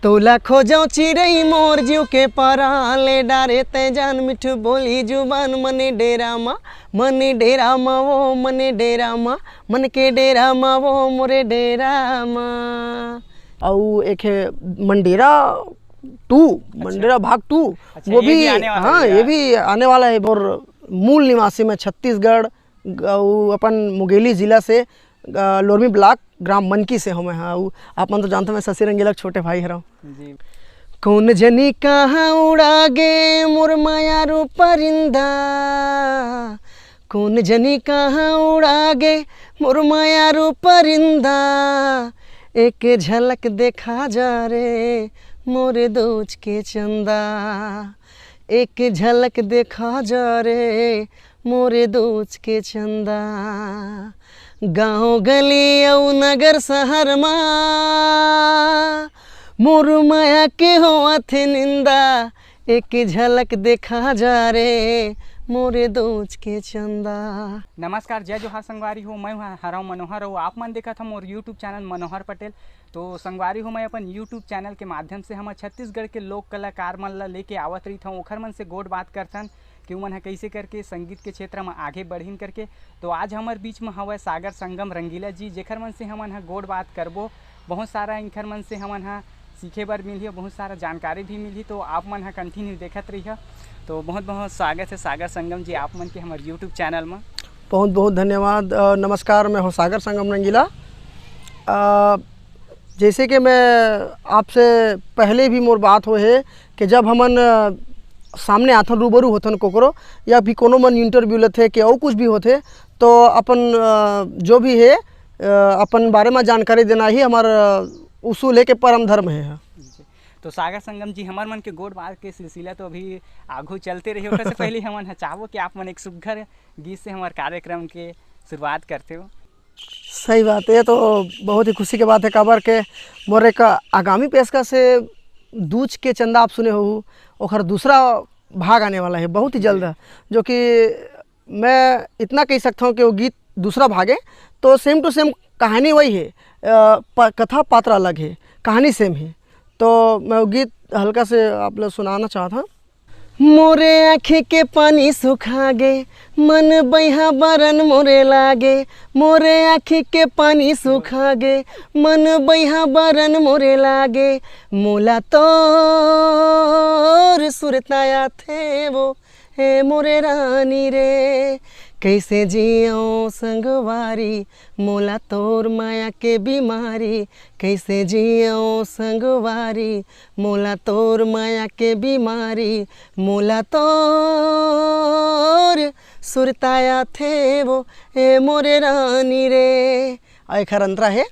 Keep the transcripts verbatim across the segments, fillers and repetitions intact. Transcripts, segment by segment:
तोला खोजो चिरई मोर जीव के परान ले डारे तै जान, मिठू बोली जुबान मने डेरा मा, मने डेरा मा वो मने डेरा मा, मन के डेरा मा वो मोरे डेरा मा। अउ एक है मंडेरा टू, मंडेरा भाग टू। अच्छा, वो ये भी भी आने वाला हाँ, है ये यार। भी आने वाला है। और मूल निवासी मैं छत्तीसगढ़, ग-, उ अपन मुंगेली जिला से, अ, लोरमी ब्लॉक, ग्राम मनकी से हूँ मैं। हाँ, उ आप मन तो जानते हो, मैं शशि रंगीला के छोटे भाई हरव। जी। कौन जनी कहाँ उड़ा गे मोर मायारू परिंदा, कौन जनी कहाँ उड़ा गे मोर मायारू परिंदा, एक झलक देखा जा रे मोर दोच के चंदा, एक झलक देखा जा रे मोरे दोच के चंदा। गांव गली अउ नगर शहर मा मोर माया के होवत हे निंदा, एक झलक देखा जा रे मोरे दोच के चंदा। नमस्कार, जय जोहार संगवारी हो, मैं हूं हरव मनोहर अउ आप मन देखत हव मोर YouTube चैनल मनोहर पटेल। तो संगवारी हो, मैं अपन YouTube चैनल के माध्यम से हमर छत्तीसगढ़ के लोक कलाकार मन ला लेके आवत रहिथंव, ओखर मन से गोठ बात करथन कि उमन ह कइसे करके संगीत के क्षेत्र म आगे बढ़िन करके। तो आज हमर बीच म हवय सागर संगम रंगीला जी, जेखर मन से हमन ह गोठ बात करबो। बहुत सारा इंखर मन से हमन ह सीखे बर मिलही, बहुत सारा जानकारी भी मिलही। तो आप मन ह कंटिन्यू देखत रहिहा। तो बहुत बहुत स्वागत है सागर संगम जी आप मन के हमर YouTube चैनल म। बहुत बहुत धन्यवाद। अ, नमस्कार, मैं हूँ सागर संगम रंगीला। अ, जैसे कि मैं आपसे पहले भी मोर बात होए हे कि जब हमन, अ, सामने आथन, रूबरू होथन कोकरो, या भी कोनो मन इंटरव्यू लेथे कि अउ कुछ भी होथे, तो अपन, अ, जो भी हे, अ, अपन बारे में जानकारी देना ही हमर, अ, उसूल हे कि परम धर्म हे। जी। तो सागर संगम जी, हमर मन के गोठ बात के सिलसिला तो अभी आगू चलते रही, ओकर से पहले हमन ह चाहबो कि आप मन एक सुग्घर गीत से हमर कार्यक्रम के शुरुआत करते हो। सही बात, ये तो बहुत ही खुशी के बात है, काबर के मोर एक आगामी पेशकश है, दूज के चंदा आप सुने हो, ओखर दूसरा भाग आने वाला है बहुत ही जल्द, जो कि मैं इतना कह सकता हूँ कि वो गीत दूसरा भाग है, तो सेम टू सेम कहानी वही है, अ, प-, कथा पात्र अलग है, कहानी सेम है। तो मैं वो गीत हल्का से आप लोग सुनाना चाहता हूँ। मोरे आँखी के पानी सुखा गे, मन बइहा बरन मोरे लागे। मोरे आँखी के पानी सुखा गे, मन बइहा बरन मोरे लागे। मोला तोर सुरता आथे वो, हे मोरे रानी रे। कइसे जियौं संगवारी, मोला तोर माया के बीमारी। कइसे जियौं संगवारी, मोला तोर माया के बीमारी। मोला तोर सुरता आथे वो, ए मोरे रानी रे। अउ एखर अंतरा हे,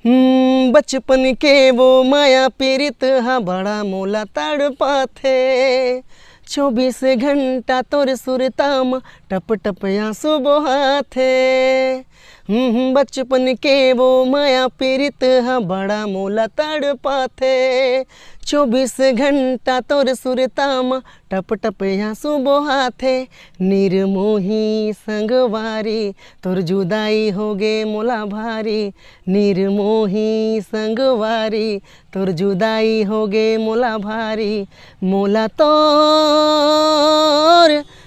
हम्म, बचपन के वो माया पीरित ह बड़ा मोला तड़पाथे। चौबीस घंटा तोर सुरता म टप टप आंसू बोहाथे। हम्म, बचपन के वो माया पीरित ह बड़ा मोला तड़पाथे। चौबीस घंटा तोर सुरता म टप टप आंसू बोहाथे। निर्मोही संगवारी, तोर जुदाई होगे मोला भारी। निर्मोही संगवारी, तोर जुदाई होगे मोला भारी। मोला तोर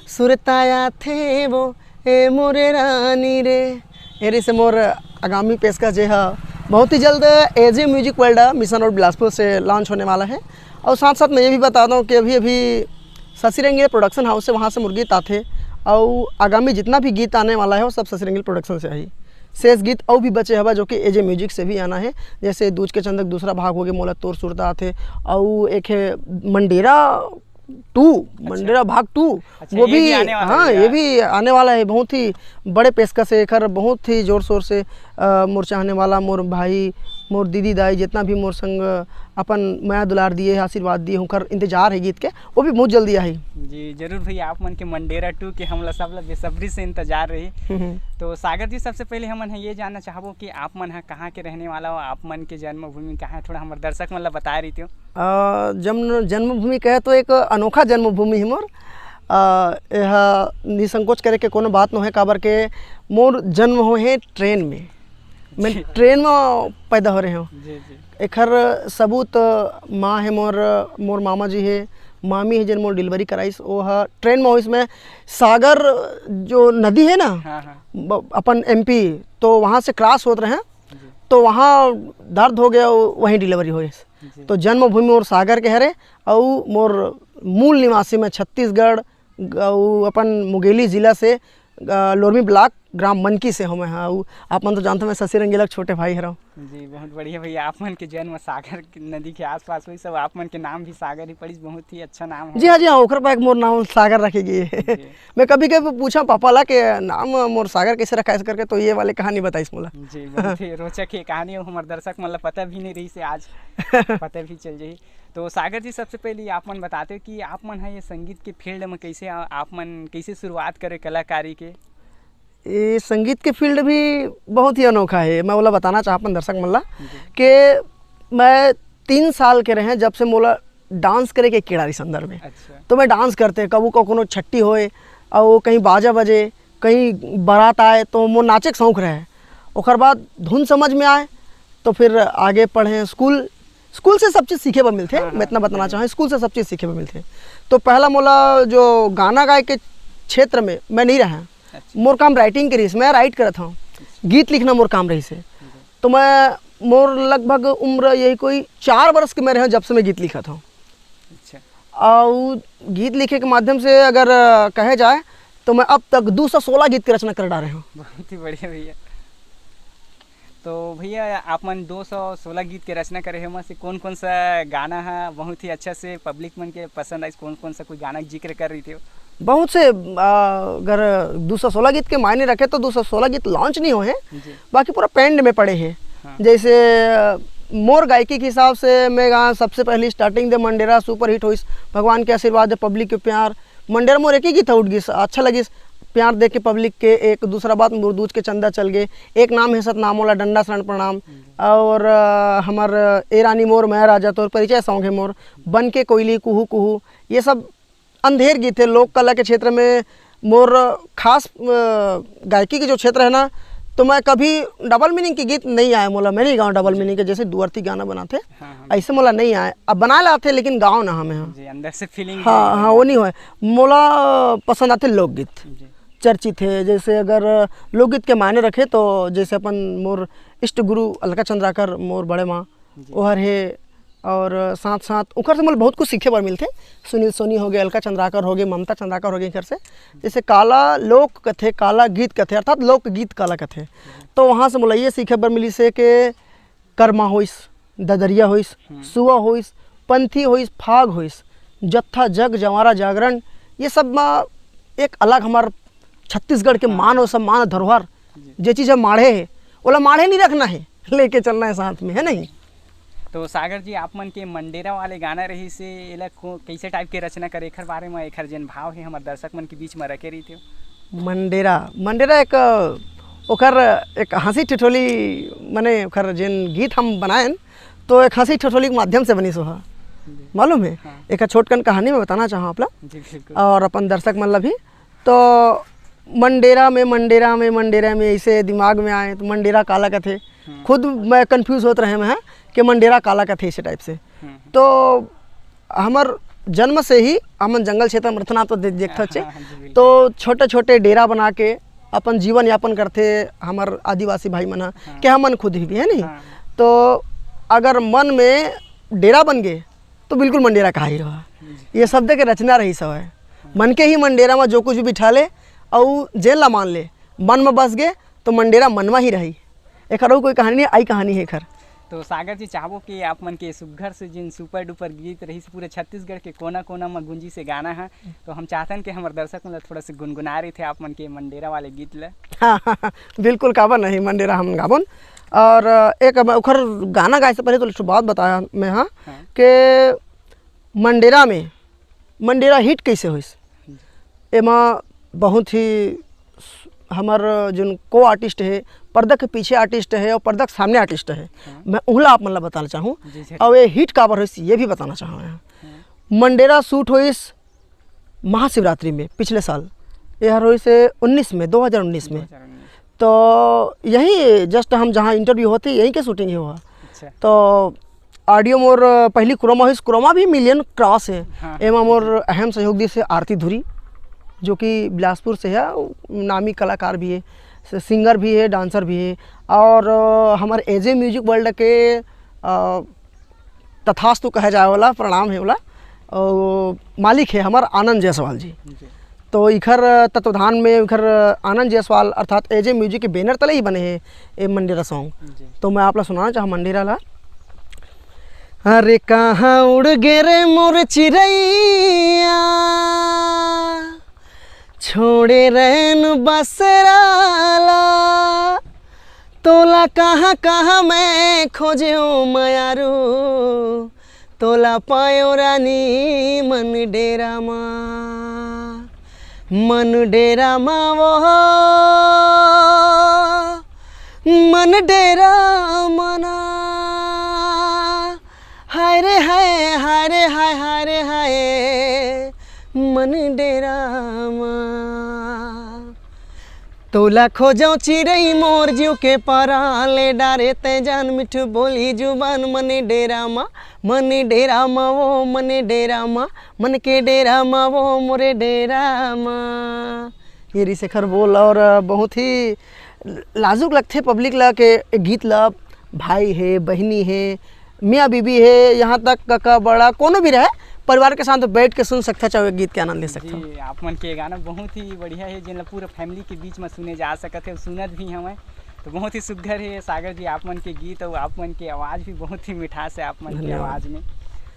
सुरता आथे वो, ए मोरे रानी रे। एरी से मोर आगामी पेशकश जे ह बहुत ही जल्द AJ music world mission road Bilaspur से लॉन्च होने वाला है। और साथ साथ मैं ये भी बता दूँ कि अभी अभी शशि रंगीला प्रोडक्शन हाउस से, वहाँ से मोर गीत आथे। और आगामी जितना भी गीत आने वाला है, वो सब शशि रंगीला प्रोडक्शन से आही। शेष गीत अउ भी बचे हवा, जो कि एजे म्यूजिक से भी आना है, जैसे दूज के चंदा के दूसरा भाग होगे, मोला तोर सुरता आथे, अउ एक है मंडेरा टू, अच्छा। मंडेरा भाग टू। अच्छा, वो ये भी भी, आने वाला हाँ, है ये यार। भी आने वाला है। बहुत ही बड़े पेशकश है एकर, बहुत ही जोर शोर से, अ, मोर चाहने वाला, मोर भाई, मोर दीदी दाई, जितना भी मोर संग अपन मया दुलार दिए, आशीर्वाद दिए, ओकर इंतजार है गीत के, वो भी बहुत जल्दी आही। जी जरूर भैया, आप मन के मंडेरा टू के हमला सबला बेसब्री से इंतजार रही। हम्म। तो सागर जी, सबसे पहले हमन ह ये जानना चाहबो कि आप मन ह कहाँ के रहने वाला हो, आप मन के जन्मभूमि कहाँ है, थोड़ा हमर दर्शक मन ला बताए रहिते हो। अ, जन्म, जन्मभूमि कहे तो एक अनोखा जन्मभूमि है मोर। अ, यह निसंकोच करे के कोनो बात नो है, काबर के मोर जन्म हो है ट्रेन में। मैं ट्रेन में पैदा हो रहे हूँ। जी जी। एखर सबूत माँ है मोर, मोर मामा जी है, मामी है, जेन मोर डिलीवरी कराइस, वो है ट्रेन में होइस। मैं सागर जो नदी है ना, हाँ हाँ। ब- अपन एमपी, तो वहाँ से क्रॉस होत रहे, जी। तो वहाँ दर्द हो गया, वहीं डिलीवरी होइस। जी। तो जन्मभूमि मोर सागर के हरे, अउ मोर मूल निवासी मैं छत्तीसगढ़, ग- अउ अपन मुंगेली जिला से, अ, लोरमी ब्लॉक, ग्राम मनकी से हूँ मैं। हाँ, अउ आप मन तो जानते, मैं शशि रंगीला के छोटे भाई हरव। जी, बहुत बढ़िया भैया। आप मन के जन्म सागर के नदी के आसपास हुई, सब आप मन के नाम भी सागर ही पड़िस, बहुत ही अच्छा नाम है। जी हाँ, जी हाँ, ओकर पर एक मोर नाम सागर रखे गए है। जी। मैं कभी कभी पूछा पापा ला के नाम मोर सागर कैसे रखा है करके, तो ये वाले कहानी बताइस मोला। जी, बहुत ही रोचक ये कहानी हो, हमारे दर्शक मन ला पता भी नहीं रही से आज पता भी चल जाही। तो सागर जी, सबसे पहले आप मन बताते हो कि आप मन है ये संगीत के फील्ड में कैसे आ- आप मन कैसे शुरुआत करे कलाकारी के? ये संगीत के फील्ड भी बहुत ही अनोखा है। मैं ओला बताना चाहत अपन दर्शक मन ला जी। के मैं तीन साल के रहे जब से मोला डांस करे के कीड़ा रहिस अंदर में। अच्छा। तो मैं डांस करते, कभू को कोनो छट्टी होए, और वो कहीं बाजा बजे, कहीं बारात आए, तो मोर नाचे के शौक रहे। ओकर बाद धुन समझ में आए, तो फिर आगे पढ़े स्कूल। स्कूल से सब चीज़ सीखे बर मिलथे, हाँ, हाँ, मैं इतना बताना चाहूँ, स्कूल से सब चीज़ सीखे बर मिलथे। तो पहला मोला जो गाना गाए के क्षेत्र में मैं नहीं रहा। अच्छा। मोर काम राइटिंग के रहिस, मैं राइट करत हूँ, गीत लिखना मोर काम रहिस है। तो मैं, मोर लगभग उम्र यही कोई चार वर्ष के मैं रहे जब से मैं गीत लिखत हूँ। अच्छा। और गीत लिखे के माध्यम से अगर, अ, कहे जाए, तो मैं अब तक दो सौ सोलह गीत के रचना कर डारे हूँ। बहुत ही बढ़िया भैया। तो भैया, आप मन दो सौ सोलह गीत के रचना करे हो, ओमा से कौन कौन सा गाना है बहुत ही अच्छा से पब्लिक मन के पसंद आइस, कौन कौन सा कोई गाना जिक्र कर रही थे? बहुत से, आ, अगर दो सौ सोलह गीत के मायने रखे तो दो सौ सोलह गीत लॉन्च नहीं हुए हैं, जी। बाकी पूरा पेंड में पड़े हैं। हाँ। जैसे, अ, मोर गायकी के हिसाब से मैं गा सबसे पहली स्टार्टिंग दे मंडेरा सुपरहिट होइस, भगवान के आशीर्वाद है, पब्लिक के प्यार। मंडेरा मोर एक ही गीत आउट गिस, अच्छा लगिस, प्यार दे के पब्लिक के। एक दूसरा बात, मुरदूज के चंदा चल गए, एक नाम है सतनाम वाला, डंडा शरण प्रणाम, और, अ, हमर ए रानी मोर मैं राजा तोर परिचय सॉन्ग है मोर, बन के कोयली कुहू कुहू, ये सब अंधेर गीत है। लोक कला के क्षेत्र में मोर खास, अ, गायकी के जो क्षेत्र है ना, तो मैं कभी डबल मीनिंग के गीत नहीं आए मोला, मैं नहीं गाँव डबल मीनिंग के, जैसे डुअर्थी गाना बनाते, हाँ, हाँ। ऐसे मोला नहीं आए। अब बना लाते लेकिन गाँव ना हमें, हाँ। जी, अंदर से फीलिंग हाँ, हाँ, वो नहीं होए। मोला पसंद आते लोकगीत, जी। चर्चित है। जैसे अगर लोकगीत के मायने रखे तो जैसे अपन मोर इष्ट गुरु अलका चंद्राकर, मोर बड़े माँ, जी। ओहर हे, और साथ-साथ ओकर से मोला बहुत कुछ सीखे बर मिलथे। सुनील सोनी हो गए, अलका चंद्राकर हो गए, ममता चंद्राकर हो गए, एकर से जैसे काला लोक कथे, काला गीत कथे, अर्थात लोकगीत काला कथे। तो वहाँ से मोला ये सीखे बर मिलिस हे के करमा होइस, ददरिया होइस, हम्म। सुआ होइस, पंथी होइस, फाग होइस, जत्था, जग, जंवारा, जागरण, ये सब म एक अलग हमर छत्तीसगढ़ के हाँ। मान और सम्मान, धरोहर, जी। जे चीज ह माढ़े हे, ओला माढ़े नहीं रखना है, लेके चलना है साथ में, है नहीं? तो सागर जी, आप मन के मंडेरा वाले गाना रहिस हे, एला को-, कैसे टाइप के रचना करे, एखर बारे में, एखर जेन भाव हे, हमर दर्शक मन के बीच में रखे रहिथे। मंडेरा, मंडेरा एक, ओकर एक हंसी ठिठोली, माने ओकर जेन गीत हम बनाएन, तो एक हंसी ठिठोली के माध्यम से बनिस ओहा। जी। मालूम है? हाँ। एक छोटकन कहानी मैं बताना चाहूँ आप ला। जी, बिल्कुल। और अपन दर्शक मन ला भी। तो मंडेरा में, मंडेरा में, मंडेरा में ऐसे दिमाग में आए, तो मंडेरा काला कथे। हम्म। खुद मैं कंफ्यूज होत रहे मैं, हाँ, कि मंडेरा काला कथे, इसे टाइप से। हम्म। तो हमर जन्म से ही हमन जंगल क्षेत्र में रथना तो दे-, देखत हाँ, हाँ, जी, बिल्कुल। तो छोटे-छोटे डेरा बना के अपन जीवन यापन करथे हमर आदिवासी भाई मन ह, हाँ। कि हमन खुद ही भी, है नहीं? हाँ। तो अगर मन में डेरा बन गए, तो बिल्कुल मंडेरा कहा ही रहा। जी। ये शब्द के रचना रहिस हवय। मन के ही मंडेरा में जो कुछ भी बिठा ले, अउ जेन ला मान ले, मन में बस गए, तो मंडेरा मन में ही रही। एकर अउ कोई कहानी नहीं, आई कहानी है एकर। तो सागर जी, चाहबो कि आप मन के सुग्घर से जिन सुपर डुपर गीत रहिस, पूरे छत्तीसगढ़ के कोना-कोना म गूंजिस ए गाना ह, तो हम चाहतन कि हमर दर्शक मन ल थोड़ा से गुनगुना रहिथे आप मन के मंडेरा वाले गीत ल। हाँ, हाँ, हाँ, बिल्कुल, काबर नहीं, मंडेरा हम गाबोन। और एक मैं ओखर गाना गाए से पहले तो एक ठो बात बताया मैं, हाँ, हाँ। के मंडेरा में, मंडेरा हिट कैसे होइस? एमा बहुत ही हमर जोन को आर्टिस्ट है, पर्दा के पीछे आर्टिस्ट है और पर्दा के सामने आर्टिस्ट है। हाँ। मैं उहला आप मन ला बताना चाहूँ। जी, जी। और ये हिट काबर होइस, ये भी बताना चाहूँ यहाँ। हाँ। मंडेरा शूट होइस महाशिवरात्रि में पिछले साल, ये हर होइस उन्नीस में, दो हज़ार उन्नीस में। दो हज़ार उन्नीस। तो यही just हम जहाँ इंटरव्यू होते, यहीं के शूटिंग ही हुआ। अच्छा। तो ऑडियो मोर पहली क्रोमा हुई, क्रोमा भी मिलियन क्रॉस है। हाँ। एमा मोर अहम सहयोग दिस हे आरती धुरी, जो कि बिलासपुर से है, नामी कलाकार भी है, सिंगर भी है, डांसर भी है। और अ, हमारे एजे म्यूजिक वर्ल्ड के अ, तथास्तु कहे जाए वाला, प्रणाम है वाला, अ, मालिक है हमार आनंद जायसवाल जी। जी। तो इखर तत्वधान में इखर आनंद जायसवाल अर्थात एजे म्यूजिक के बैनर तले ही बने हैं ये मंडेरा सॉन्ग। जी। तो मैं आप ला सुनाना चाहूँ मंडेरा ला। अरे कहाँ उड़ गे रे मोर चिरैया, छोड़े रैन बसेरा ला, तोला कहाँ कहाँ मैं खोजेंव मयारू, तोला पाएंव रानी मन डेरा मा, मन डेरा मा वो, मन डेरा मना। हाय रे हाय, हाय रे हाय, हाय रे हाय, मन डेरा मा। तोला खोजंव चिरई मोर जीव के परान, ले डारे तैं जान मिठ बोली जुबान, मन डेरा मा, मन डेरा मा वो, मन डेरा मा, मन के डेरा मा वो, मोरे डेरा मा। ये रिसेखर बोल और बहुत ही लाजुक लगथे पब्लिक ला के गीत ला, भाई है, बहिनी है, मियाँ बीबी है, यहाँ तक कका बड़ा कोनो भी रहे, परिवार के साथ बैठ के सुन सकता, चाहे गीत के आनंद ले सकता। जी, आप मन के गाना बहुत ही बढ़िया है, जेन ला पूरा फैमिली के बीच में सुने जा सकत है, सुनत भी हवं। तो बहुत ही सुघर है सागर जी आप मन के गीत और आप मन के आवाज़ भी बहुत ही मिठास है आप मन के धन्यवाद। आवाज़ में।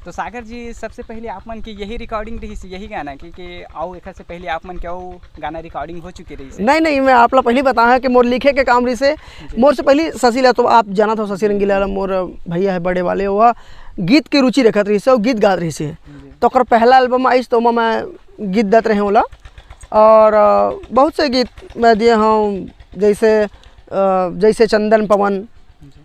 तो सागर जी, सबसे पहले आप मन के यही रिकॉर्डिंग रही से यही गाना की कि आओ एक से पहले आप मन के आओ गाना रिकॉर्डिंग हो चुके रही से? नहीं नहीं, मैं आप ला पहले बताया कि मोर लिखे के काम रही से, मोर से पहले शशि ला तो आप जानत हो, शशि रंगीला ला मोर भैया है बड़े वाले, वो गीत के रुचि रखत रही से, वो गीत गात रही से। जी। तो ओकर पहला एल्बम आइस तो ओमा मैं गीत दत रहे ओला, और अ, बहुत से गीत मैं दिए हूँ, जैसे अ, जैसे चंदन पवन,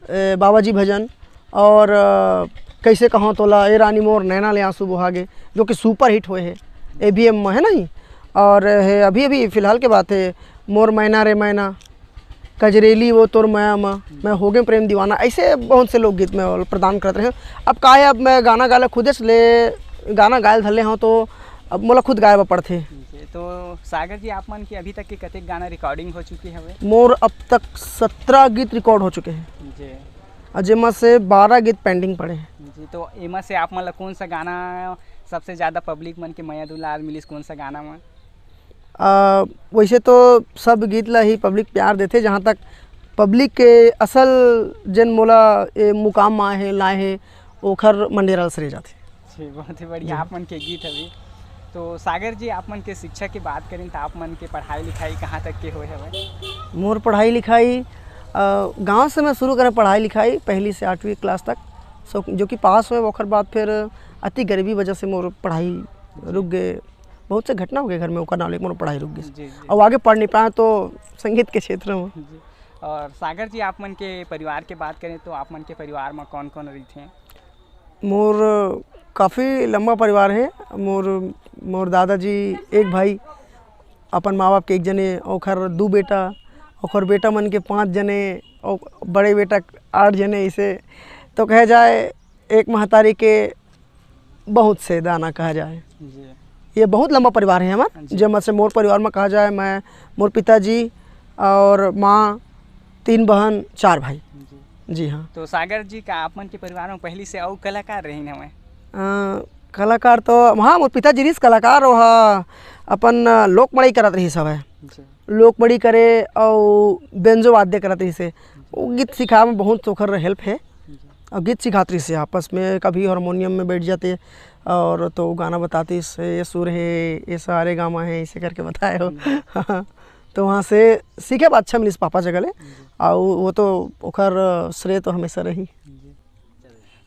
ए, बाबा जी भजन, और अ, कैसे कहूँ तोला, ए रानी मोर नैना ले आंसू बुहागे, जो कि सुपर हिट हुए है एबीएम में, है नहीं? और है अभी अभी फिलहाल के बात है, मोर मैना रे मैना, कजरेली वो तोर मया मा, मैं हो गए प्रेम दीवाना, ऐसे बहुत से लोकगीत में प्रदान करत रहे। अब का है, अब मैं गाना गाला खुदे से ले, गाना गायल धले हूँ तो अब मोला खुद गाए बर पड़थे। जी, तो सागर जी आप मन के अभी तक के कतेक गाना रिकॉर्डिंग हो चुके हवे? मोर अब तक सत्रह गीत रिकॉर्ड हो चुके हैं, जी। और जेमा से बारह गीत पेंडिंग पड़े हैं। जी, तो एमा से आप मन ला कौन सा गाना सबसे ज़्यादा पब्लिक मन के मया दुलार मिलिस, कौन सा गाना में? आ, वैसे तो सब गीत ला ही पब्लिक प्यार देथे, जहाँ तक पब्लिक के असल जेन मोला ए मुकाम मा हे, लाए हे, ओखर मंडेरा से रह जाथे। जी, बहुत ही बढ़िया आप मन के गीत हवे। तो सागर जी, आप मन के शिक्षा की बात करें तो आप मन के पढ़ाई लिखाई कहाँ तक के होए हवे? मोर पढ़ाई लिखाई, अ, गांव से मैं शुरू करें पढ़ाई लिखाई, पहली से आठवीं क्लास तक, सो जो कि पास हुए, ओकर बाद फिर अति गरीबी वजह से मोर पढ़ाई रुक गए। बहुत से घटना हो गए घर में, ओकर नाम लेके मोर पढ़ाई रुक गई। जी, जी। और आगे पढ़ नहीं पाए तो संगीत के क्षेत्र में। जी। और सागर जी, आप मन के परिवार के बात करें तो आप मन के परिवार में कौन कौन रहिथे? मोर काफ़ी लंबा परिवार है। मोर, मोर दादाजी एक भाई, अपन माँ बाप के एक जने, ओखर दू बेटा, ओखर बेटा मन के पाँच जने, और बड़े बेटा आठ जने, इसे तो कहे जाए एक महतारी के बहुत से दाना कहा जाए। जी। ये बहुत लंबा परिवार है हमार। जी। जेमा से मोर परिवार में कहा जाए, मैं, मोर पिताजी और माँ, तीन बहन, चार भाई। जी। जी हाँ। तो सागर जी, का आप मन के परिवार में पहली से अउ कलाकार रहिन हवे? अ, कलाकार तो, हाँ, मोर पिताजी रिस कलाकार, ओहा अपन, अ, लोक मड़ई करत रहिस हवय। जी। लोक मड़ई करे अउ बेंजो वाद्य करत रहिस हे। वो गीत सिखाए में बहुत ओखर हेल्प है। जी। और गीत सिखात रहिस हे आपस में, कभी हारमोनियम में बैठ जाते और तो गाना बताते, "इस, ये सुर है, ये सारे गामा है", इसे करके बताए हो। तो वहाँ से सीखे बा, अच्छा मिलिस पापा जगह ले। और वो तो ओखर श्रेय तो हमेशा रही। जी।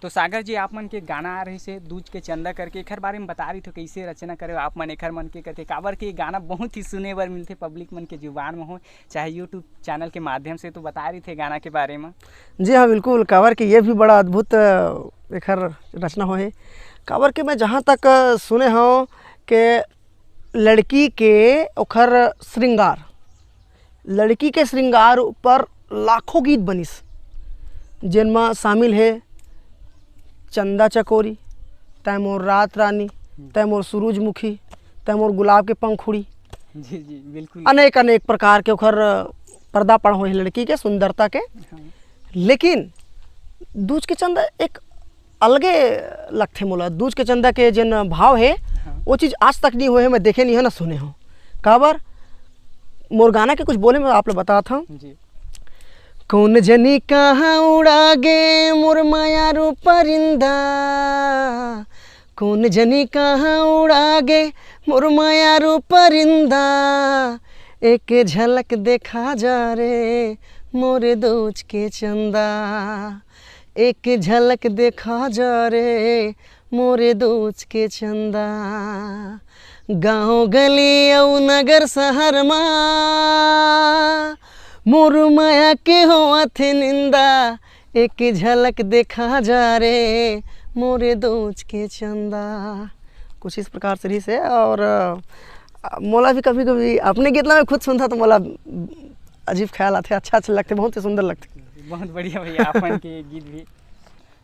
तो सागर जी, आप मन के गाना आ रहिस हे दूज के चंदा करके, एखर बारे में बता रही थे, कैसे रचना करे आप मन एखर मन के कथे, काबर के ये गाना बहुत ही सुने बर मिलथे पब्लिक मन के जुबान में हो, चाहे यूट्यूब चैनल के माध्यम से, तो बता रही थे गाना के बारे में। जी हाँ, बिल्कुल, काबर कि ये भी बड़ा अद्भुत, अ, एखर रचना होहे। काबर कि मैं जहाँ तक, अ, सुने हूँ कि लड़की के ओखर श्रृंगार, लड़की के श्रृंगार ऊपर लाखों गीत बनिस, जेन म शामिल हे चंदा चकोरी, तै मोर रात रानी, तै मोर सूरजमुखी, तै मोर गुलाब के पंखुड़ी। जी जी, बिल्कुल। अनेक अनेक प्रकार के ओखर पर्दापण होए हे लड़की के सुंदरता के। हाँ। लेकिन दूज के चंदा एक अलगे लगथे मोला। दूज के चंदा के जेन भाव हे, हाँ। वो चीज आज तक नहीं होए हे, मैं देखे नहीं हो ना सुने हो। काबर? मोर गाना के कुछ बोले मैं आप लोग बताता हूँ। जी। कौन जनी कहाँ उड़ा गे मोर माया रू परिंदा, कौन जनी कहाँ उड़ा गे मोर माया रू परिंदा, एक झलक देखा जा रे मोर दूज के चंदा, एक झलक देखा जा रे मोर दूज के चंदा। गाँव गली अउ नगर शहर मा मोर माया के होवत हे निंदा, एक झलक देखा जा रे मोर दूज के चंदा। कुछ इस प्रकार से रहिस हे। और अ, मोला भी कभी कभी अपने गीत ला मैं खुद सुनता तो मोला अजीब ख्याल आथे, अच्छा अच्छा लगथे, बहुत ही सुंदर लगथे। बहुत बढ़िया भैया, आपन के गीत भी।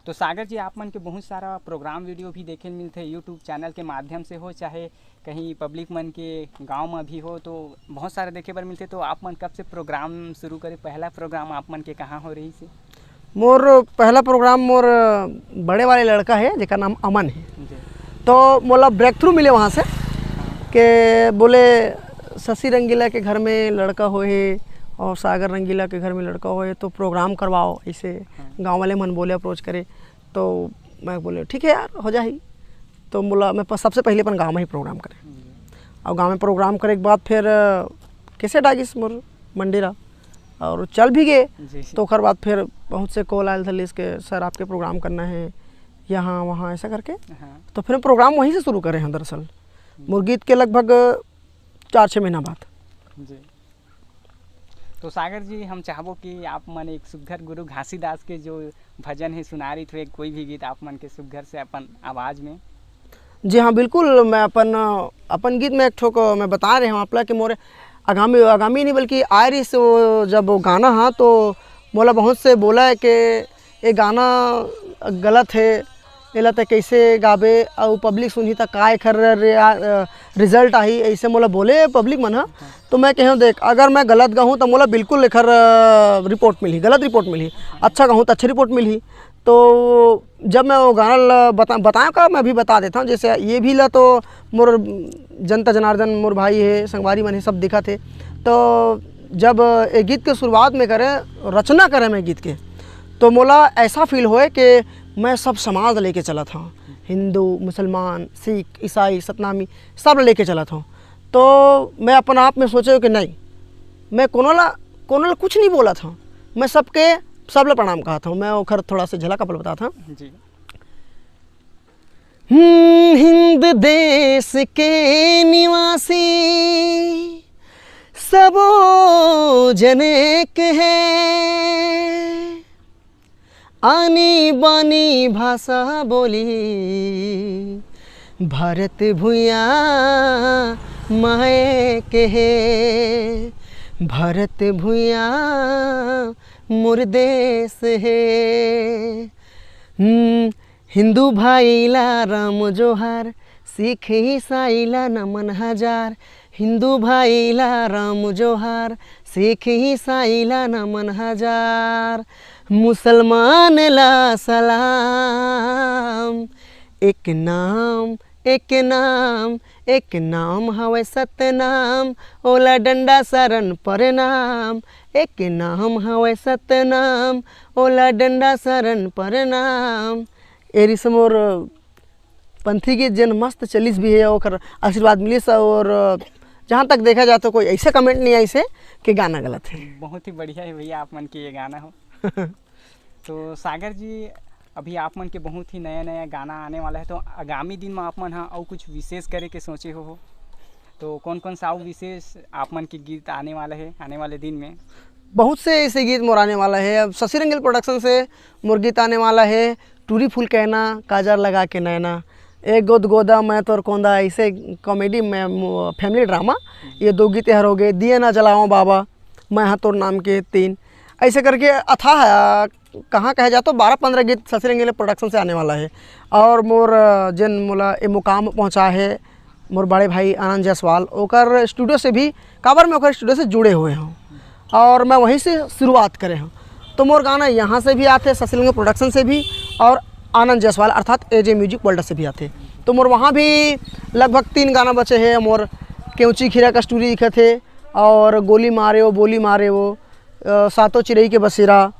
तो सागर जी, आप मन के बहुत सारा प्रोग्राम वीडियो भी देखे ल मिलथे YouTube चैनल के माध्यम से हो, चाहे कहीं पब्लिक मन के गांव में भी हो, तो बहुत सारा देखे बर मिलथे। तो आप मन कब से प्रोग्राम शुरू करे, पहला प्रोग्राम आप मन के कहाँ हो रहिस हे? मोर पहला प्रोग्राम मोर बड़े वाले लड़का हे, जेकर नाम अमन हे। जी। तो मोला ब्रेक थ्रू मिले वहाँ से, के बोले शशि रंगीला के घर में लड़का होए हे और सागर रंगीला के घर में लड़का होए हे, तो प्रोग्राम करवाओ, ऐसे हाँ। गाँव वाले मन बोले, अप्रोच करे। तो मैं बोले ठीक है यार, हो जाही। तो मोला, मैं प-, सबसे पहले अपन गाँव में ही प्रोग्राम करे। जी। और गाँव में प्रोग्राम करे के बाद फिर अ, कैसेट आ गिस मोर मंडी रा, और चल भी गए। जी जी। तो ओकर बाद फिर बहुत से कॉल आयल था लिस्ट के, सर आपके प्रोग्राम करना है यहाँ वहाँ, ऐसा करके। हाँ। तो फिर हम प्रोग्राम वहीं से शुरू करे हैं दरअसल, मोर गीत के लगभग चार छः महीना बाद। जी। तो सागर जी, हम चाहबो कि आप मन एक सुग्घर गुरु घासीदास के जो भजन हे सुनारित हुए, कोई भी गीत आप मन के सुग्घर से अपन आवाज में। जी हाँ, बिल्कुल। मैं अपन अपन गीत में एक ठोक मैं बता रहे हूँ आप ला कि मोर आगामी, आगामी नहीं बल्कि आए रहिस वो, जब वो गाना हा तो मोला बहुत से बोला है कि ये गाना गलत है, एला ते कैसे गाबे, अउ पब्लिक सुनही त का एखर रे-, आ, रिजल्ट आही, ऐसे मोला बोले पब्लिक मन ह। तो मैं कहें देख, अगर मैं गलत गाहूँ तो मोला बिल्कुल एखर अ, रिपोर्ट मिलही, गलत रिपोर्ट मिलही। अच्छा गाहूँ तो अच्छी रिपोर्ट मिलही। तो जब मैं वो गाना ल बता बताया का, मैं अभी बता देता हूँ। जैसे ये भी ला तो मोर जनता जनार्दन, मोर भाई है, संगवारी मन है, सब दिखत है। तो जब ये गीत के शुरुआत में करे, रचना करे मैं गीत के, तो मोला ऐसा फील होए कि मैं सब समाज लेके चलत हूँ, हिंदू, मुसलमान, सिख, ईसाई, सतनामी, सब लेके चलत हूँ। तो मैं अपन आप में सोचे कि नहीं, मैं कोनो ला कोनो ला कुछ नहीं बोलत हूँ, मैं सबके, सब ला प्रणाम कहत हूँ। मैं ओखर थोड़ा सा झलक अपन बतात हूँ। जी। हम्म, हिंद देश के निवासी सबो जन एक है, आनी बानी भाषा बोली भारत भुइया मायके हे, भारत भुइया मोर देश हे। हम्म, हिंदू भाई ला राम जोहार, सिख ईसाई ला नमन हजार। हिंदू भाई ला राम जोहार, सिख ईसाई ला नमन हजार। मुसलमान ला सलाम, एक नाम एक नाम, एक नाम हवय सतनाम, ओला डंडा सरन परनाम। एक नाम हवय सतनाम, ओला डंडा सरन परनाम। ए रिहिस मोर पंथी गीत, जेन मस्त चलिस भी हे, ओकर आशीर्वाद मिलिस। और जहाँ तक देखा जाए तो कोई ऐसे कमेंट नहीं आइस हे कि गाना गलत है। बहुत ही बढ़िया है भैया आप मन के ये गाना हो। तो सागर जी, अभी आप मन के बहुत ही नया नया गाना आने वाला है, तो आगामी दिन में आप मन हा अउ कुछ विशेष करे के सोचे हो, हो? तो कौन कौन सा अउ विशेष आप मन के गीत आने वाला है आने वाले दिन में? बहुत से ऐसे गीत मोर आने वाला है। अब शशि रंगील प्रोडक्शन से मोर गीत आने वाला है, टूरी फूल कहना, काजर लगा के नैना, एक गोद गोदा मैं तोर कोंदा, ऐसे कॉमेडी में मो-, फैमिली ड्रामा। ये दो गीत हर हो गए। दिए ना जलाओ बाबा, मैं हाँ तोर नाम के तीन, ऐसे करके अथाह, अ, कहाँ कहे जाए तो बारह पंद्रह गीत शशि रंगीला प्रोडक्शन से आने वाला है। और मोर, अ, जेन मोला ए मुकाम पहुँचा है मोर बड़े भाई आनंद जायसवाल, ओकर स्टूडियो से भी, काबर मैं ओकर स्टूडियो से जुड़े हुए हूँ और मैं वहीं से शुरुआत करे हूँ। तो मोर गाना यहाँ से भी आथे, शशि रंगीला प्रोडक्शन से भी, और आनंद जायसवाल अर्थात एजे म्यूजिक वर्ल्ड से भी आथे। तो मोर वहाँ भी लगभग तीन गाना बचे हैं। मोर केवची खीरा कस्तूरी दिखत है, और गोली मारे वो, बोली मारे वो, अ, सातों चिरई के बसेरा,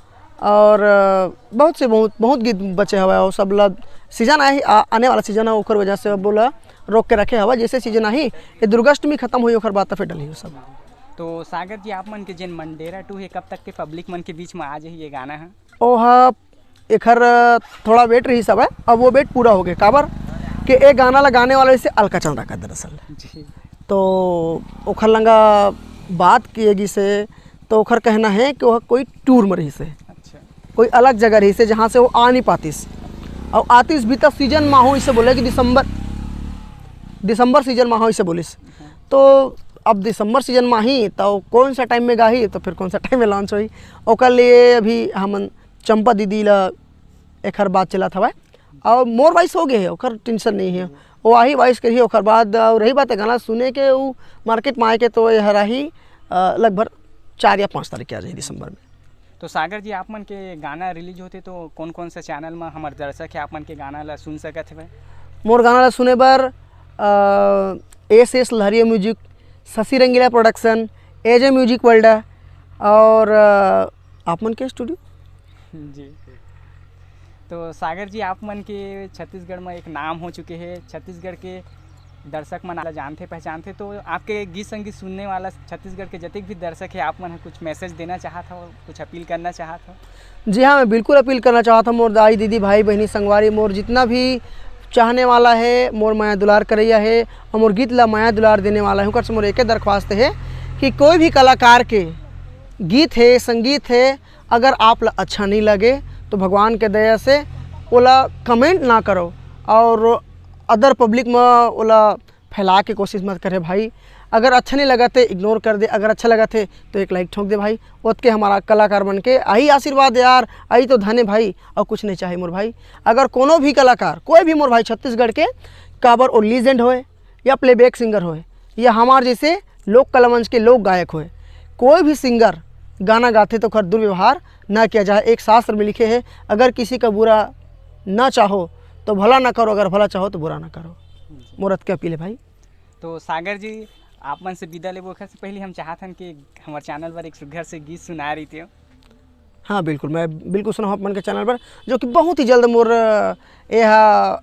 और, अ, बहुत से बहुत, बहुत गीत बचे हवय। और सब ला सीजन आए, आ, आने वाला सीजन है, ओकर वजह से अब ओला रोक के रखे हवय। जैसे सीजन आही, ये दुर्गाष्टमी खत्म होई, ओकर बाद तो फिर डलही वो सब। तो सागर जी, आप मन के जेन मंडेरा टू है, कब तक के पब्लिक मन के बीच में आ जाही ये गाना है? ओह, एखर थोड़ा वेट रही सब है, अब वो वेट पूरा हो गया। काबर के एक गाना ला गाने वाला जैसे अलका चंदा का दरअसल, जी। तो ओखर लंगा बात किए गिसे, तो ओखर कहना है कि वह कोई टूर में रही से, अच्छा। कोई अलग जगह रही से, जहाँ से वो आ नहीं पातिस। और आतिस भी तब सीजन माहू इसे बोले कि दिसंबर, दिसंबर सीजन माहू इसे बोलिस। तो अब दिसंबर सीजन माही, तो कौन सा टाइम में गाही, तो फिर कौन सा टाइम में लॉन्च होई, ओकर लिए अभी हमन चंपा दीदी ला एखर बात चलत हवय। और मोर वॉइस हो गए है, ओकर टेंशन नहीं है, वो आही वॉइस करिए। ओकर बाद और रही बात है गाना सुने के, वो मार्केट में आए के, तो ये हराही, अ, लगभग चार या पाँच तारीख के आ जाए दिसंबर में। तो सागर जी, आप मन के गाना रिलीज होते तो कौन कौन सा चैनल में हमारे दर्शक है आप मन के गाना ला सुन सकत हवे? मोर गाना ला सुने बर, अ, एस एस लहरिया म्यूजिक, शशि रंगीला प्रोडक्शन, एजे म्यूजिक वर्ल्ड और, अ, आप मन के स्टूडियो। जी। तो सागर जी, आप मन के छत्तीसगढ़ में एक नाम हो चुके हैं, छत्तीसगढ़ के दर्शक मन ला जानथे पहचानथे, तो आपके गीत संगीत सुनने वाला छत्तीसगढ़ के जतेक भी दर्शक है, आप मन ह कुछ मैसेज देना चाहत हो, कुछ अपील करना चाहत हो? जी हाँ, मैं बिल्कुल अपील करना चाहत हूँ मोर दाई, दीदी, भाई, बहनी, संगवारी, मोर जितना भी चाहने वाला है, मोर मया दुलार करैया है और मोर गीत ला मया दुलार देने वाला है, ओकर से मोर एके दरख्वास्त है कि कोई भी कलाकार के गीत है, संगीत है, अगर आप ला अच्छा नहीं लगे तो भगवान के दया से ओला कमेंट ना करो और अदर पब्लिक में ओला फैला के कोशिश मत करे भाई। अगर अच्छा नहीं लगा थे इग्नोर कर दे, अगर अच्छा लगा थे तो एक लाइक ठोक दे भाई। ओतके हमारा कलाकार मन के आई आशीर्वाद यार, आई तो धन है भाई, और कुछ नहीं चाहे मोर भाई। अगर कोनो भी कलाकार, कोई भी मोर भाई छत्तीसगढ़ के, काबर वो लीजेंड होए या प्लेबैक सिंगर होए या हमार जैसे लोक कला मंच के लोक गायक होए, कोई भी सिंगर गाना गाथे तो ओकर दुर्व्यवहार ना किया जाए। एक शास्त्र में लिखे है, अगर किसी का बुरा ना चाहो तो भला ना करो, अगर भला चाहो तो बुरा ना करो। मोर अतके अपील है भाई। तो सागर जी, आप मन से विदा लेबो ओखर से पहले हम चाहत हन कि हमारे चैनल पर एक सुघर से गीत सुनाए रहिते हो। हाँ बिल्कुल, मैं बिल्कुल सुनाहूँ आप मन के चैनल पर, जो कि बहुत ही जल्द मोर, अ, ये हा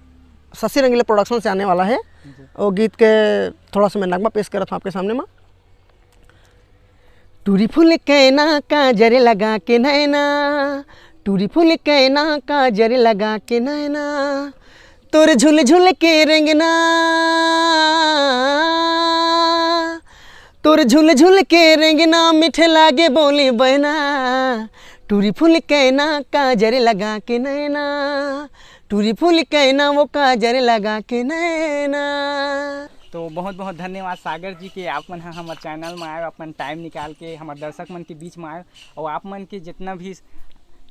शशि रंगीला प्रोडक्शन से आने वाला है। जी। वो गीत के थोड़ा सा मैं नगमा पेश करत हूँ आपके सामने में। टूरी फूल कैना काजर लगा के नैना, टूरी फूल कैना काजर लगा के नैना, तोर झुल झुल के रेंगना, तोर झुल झुल के रेंगना मीठे लागे बोली बहना, टूरी फूल कैना काजर लगा के नैना, टूरी फूल कैना वो काजर लगा के नैना। तो बहुत बहुत धन्यवाद सागर जी के आप मन ह हमर चैनल में आए, अपन टाइम निकाल के हमर दर्शक मन के बीच में आए और आप मन के जितना भी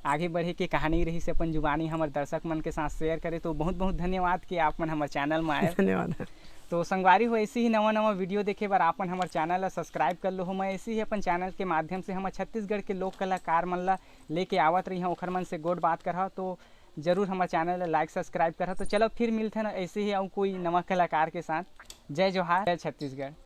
आगे बढ़े के कहानी रही से अपन जुबानी हमर दर्शक मन के साथ शेयर करे। तो बहुत बहुत धन्यवाद कि आप मन हमर चैनल में आए। धन्यवाद। तो संगवारी हो, ऐसे ही नवा नवा वीडियो देखे बर आप मन हमर चैनल ला सब्सक्राइब कर लो हो। मैं ऐसे ही अपन चैनल के माध्यम से हमर छत्तीसगढ़ के लोक कलाकार मन ला लेके आवत रही हूँ, ओखर मन से गोठ बात करहा। तो जरूर हमर चैनल ला लाइक सब्सक्राइब करहा। तो चलो फिर मिलते हैं ऐसे ही अउ कोई नवा कलाकार के साथ। जय जोहार, जय छत्तीसगढ़।